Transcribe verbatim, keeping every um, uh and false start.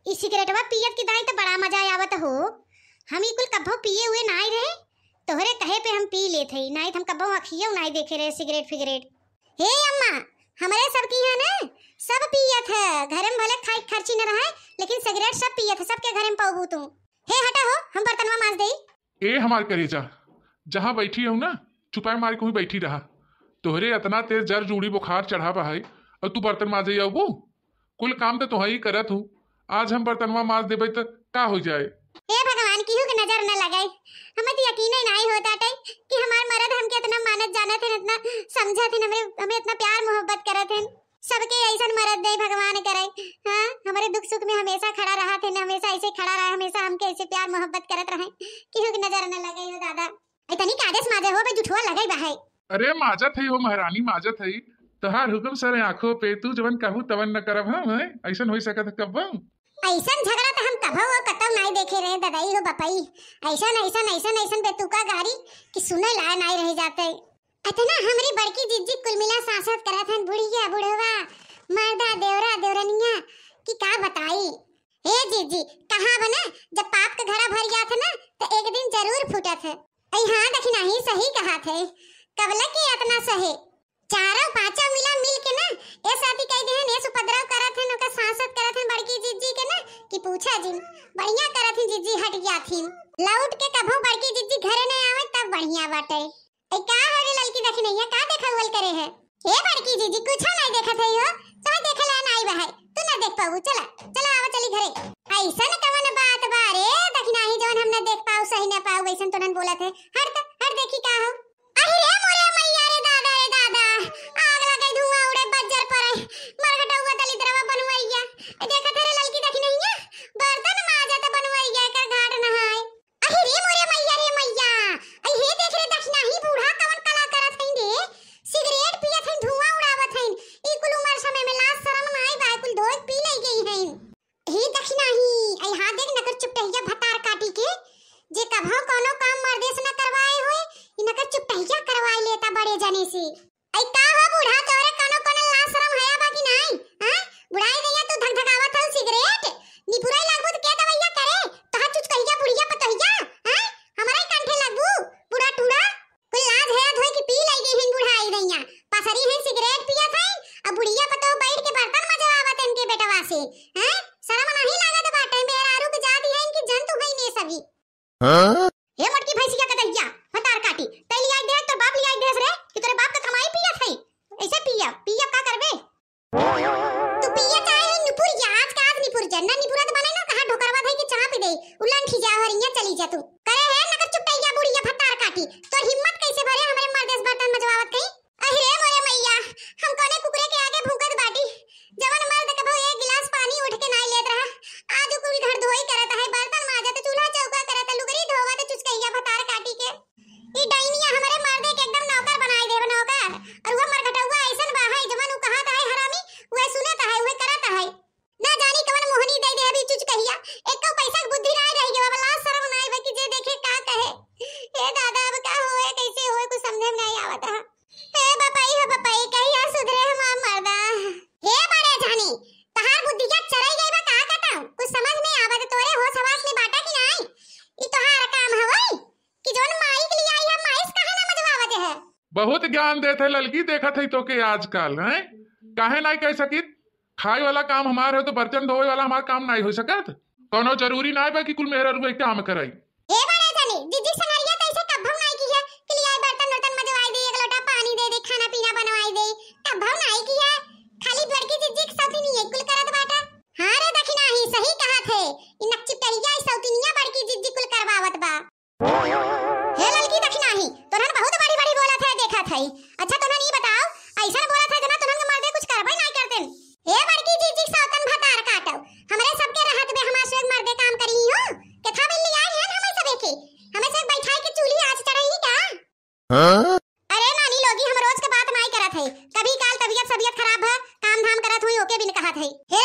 ई सिगरेटवा पियत की दाई त बड़ा मजा आवत हो। हम ई कुल कब्बो पिए हुए नाई रहे, तोहरे कहे पे हम पी लेत हई, नाई त हम कब्बो अखियो नाई देखे रहे सिगरेट फिगरेट। हे अम्मा, हमरे सब की है ना, सब पियत है। घरे में भले खाई खर्ची न रहे, लेकिन सिगरेट सब पियत है, सबके घरे में पाबू तू। हे हटा हो, हम बर्तनवा माज देई। ए हमार करेजा, जहाँ बैठी हूँ ना, चुपाए मार के हुई बैठी रहा। तोहरे अतना तेज जर जूड़ी बुखार चढ़ा बा है, और तू बर्तन माजे अबू? कुल काम तो तोहई करत हूँ, आज हम बर्तनवा माज देबे त का हो जाए? हे भगवान, केहू के नजर न लगे। हमें तो यकीन ही नहीं होता टे कि हमार मर्द हमके इतना मानत जानत है, इतना समझत है, हमरे, हमें इतना प्यार मोहब्बत करत है। सबके ऐसन मर्द दे भगवान करे। हाँ, हमरे दुख सुख में हमेशा खड़ा रहत है, हमेशा ऐसे खड़ा रहे, हमेशा हमके ऐसे प्यार मोहब्बत करत रहे। केहू के नजर न लगे हो दादा। इतनी का आदेश माजे हो बे, जुठवा लगे बा है। अरे माजत है हो महारानी, माजत है। तोहार हुक्म सर आँखों पे, तू जवन कहू तवन न करब हम, हैं? ऐसन हो सकत है कब्बो? ऐसन झगड़ा तो हम कभो वो कतौ नाई देखे रहे ददाई हो बपई। ऐसन, ऐसन, ऐसन, ऐसन बेतुका गारी कि सुने लाए नाई रह जाते। इतना हमरी बड़की जिज्जी कुल मिला सासत करत हन, बुढ़िया बुढ़वा, मर्दा देवरा देवरनिया कि का बताई। हे जिज्जी, कहा बना, जब पाप के घड़ा भर जात है ना, तो एक दिन जरूर फूटत है। ऐ हाँ, दखिनाही सही कहा थे, कबले के इतना सहे। चारों पांचों मिला मिल के ना, ए साथी कह देहन, ए उपद्रव करत हन, ओकर सासत करत हन बड़की जिज्जी के ना, कि पूछा जिन, बढ़िया करत हन जिज्जी, हट जात हिन। लौट के कभो बड़की जिज्जी घरे नहीं आवे, तब बढ़िया बाटे। ए, का हो रे ललकी दखिनैया, का देखौवल करे है? ए बड़की जिज्जी, कुछो नहीं देखत है हो, चाहे देखे ला नहीं बा है, तू ना देख पाऊ, चला, चला आवा चली घरे। ऐसन कवन बात बा रे दखिनाही, जवन हम ना देख पाऊ, सही ना पाऊ, वैसन तो नन बोलत है। हट त, हट देखी का हो। अरे रे मोरे मैया रे दादा रे दादा, आग लगे धुआं उड़े बज्जर पड़े, मरघटौआ दलिद्रवा बनवैया। ए, देखत है रे ललकी दखिनैया, बर्तन माजत बनवैया, एकर घाट नहाए। अरे रे मोरे मैया रे मैया, अरे हे देख रे दखिनाही बूढ़ा कवन कला करत हईन रे, सिगरेट पियत हईन, धुआं उड़ावत हईन, ई कुल उमर समय में लाज शरम नाई बा, कुल धोए पी ले गई हईन। हे दखिनाही, अरे हाँ देख नकर चुपटहिया भतार काटी के, जे कभो कौनो काम मर्दे से न करवाए होए, ई नकर चुपटहिया करवाए लेता बड़े जने से। ऐ का हो बूढ़ा, तोरे कौनो, कौनो लाज शरम हया बा कि नाई? हैं? बुढ़ाई गैया तू धकधकावत हऊ सिगरेट, निपुराई लागबू त के दवैया करे? तोहार चुचकहिया बुढ़िया पतोहिया, हैं? हमरा ही कंठे लागबू, बूढ़ा टूढ़ा। कुल लाज हया धोए के पी लई गई हिन बुढ़ाई गैया। पसरी हिन सिगरेट पियत हईन, अब बुढ़िया पतोह बैठ के बर्तन मजवावत इनके बेटवा से, हैं? शरम नहीं लागत बाटे, मेहरारू के जाति है इनकी जंतु है इन्हें सभी। हाँ? हे मोटकी भैंसिया के दहिया, भतार काटी, तै लियाई देहस, तोर बाप लियाई देहस रे, कि तोरे बाप के कमाई पियत है? ऐसे पिया, पिया का करबे? तू पिया चाहे है निपुर जा, आज का आज निपुर जा, ना निपुरा तो बने ना, कहाँ ढोकरवा धई के चाह पी दे, उलंठी जा हरिया चली जा तू। करे है नकर चुपटैया बुढ़िया भतार काटी, तोर हिम्मत कैसे भरे हमरे मर्दे से बर्तन मजवावत कहीं? अहि रे मोरे मैया, हम कौने कुकुरे के आगे भूकत बाटी? जवन मर्द कभो एक गिलास पानी उठ के नाई लेत रहा, आज उ कुल घर धोई करत है, बर्तन माजत, चूल्हा चौका करत, लुगरी धोवत, चुचकैया भतार काटी के। ई डाइनिया हमरे मर्दे के एकदम नौकर बनाई देब, नौकर। और वो मरघटौआ ऐसन बा है, जवन उ कहत है हरामी, उहे सुनत है, उहे करत है। ना जानी कवन मोहनी दे दे अभी चुचकहिया, एको पैसा के बुद्धि नाई रह गवा, लाज शरम नाई बा कि जे देखे का कहे। हे दादा, अब का होए, कैसे होए, कुछ समझे में नाई आवत है। हे बपई हो बपई, कहिया सुधरे हमार मर्दा। हे बड़े जानी, तहार बुद्धिया चरई गई बा का कतौ? कुछ समझ में आवत तोरे होश हवास में बाटा कि नाई? ई तोहार काम हवई कि जौन माई के लिए आई है, माई से काहे ना मजवावत है? बहुत ज्ञान देत है ललकी, देखत है तोके आजकल, हैं? काहे नाई कह सकित? खाए वाला काम हमार है तो बर्तन धोए वाला हमार काम नाई हो सकत? कौनो जरूरी नाई बा कि कुल मेहरारू एक काम कराई। ए बड़े जने, जिज्जी संगरिया तो ऐसे कब्बो नाई की है कि लियाई बर्तन उर्तन मजवाई दे, एक लोटा पानी दे दे, खाना पीना बनवाई दे, कब्बो नाई की है। खाली बड़की जिज्जी के सौतिनिया कुल करत बाटा। हाँ रे दखिनाही, सही कहत है, ई नकचिटहिया ई सौतिनिया बड़की जिज्जी कुल करवावत बा। हे ललकी दखिनाही, तोहन बहुत बड़ी बड़ी बोलत है, देखत है। अच्छा तोहन ई बताओ, ऐसन बोलत है जना तोहन के मर्दे कुछ करबे नाई करतेन। हे बड़की जिज्जी के सौतन भतार काटो, हमरे सबके रहत बे हमार से मर्दे काम करी हो। केथा बिल्ली आई है हमें सबे के, हमें से बैठाई के चूल्ही आज चढ़ाई का? हाँ? अरे नानी लोगी, हम रोज के बात नाई करत है, कभी काल तबीयत सबियत खराब है, काम धाम करत हुई ओके बिन कहत है। हे